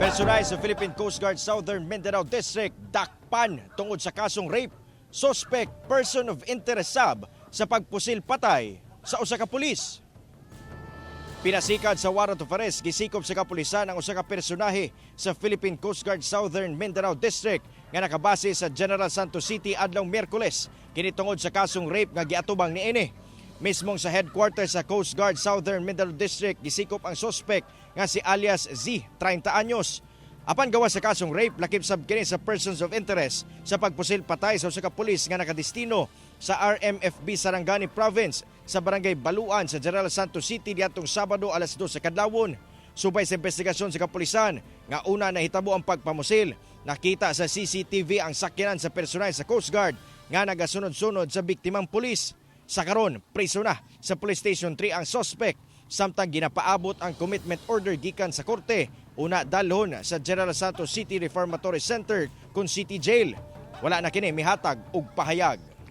Personahe sa Philippine Coast Guard Southern Mindanao District dakpan tungod sa kasong rape. Suspect person of interest sab sa pagpusil patay sa usa ka pulis. Pinasikad sa warrant of arrest, gisikop sa kapulisan ang usa ka personahe sa Philippine Coast Guard Southern Mindanao District nga nakabase sa General Santos City adlaw Miyerkules, kini tungod sa kasong rape nga giatubang niini. Mismong sa headquarters sa Coast Guard Southern Mindanao District gisikop ang suspect nga si alias Z, 30 anyos. Apan gawas sa kasong rape, lakip sab kini sa persons of interest sa pagpusil patay sa usa ka pulis nga nakadestino sa RMFB Sarangani Province sa Barangay Baluan sa General Santos City diatong Sabado alas 2 sa kadlawon. Subay sa investigasyon sa kapulisan nga una nahitabo ang pagpamusil, nakita sa CCTV ang sakyanan sa personahe sa Coast Guard nga nagasunod-sunod sa biktimang pulis. Sa karon, preso na sa Police Station 3 ang suspect samtang ginapaabot ang commitment order gikan sa korte, una dalhon sa General Santos City Reformatory Center kon City Jail. Wala na kini mihatag og pahayag.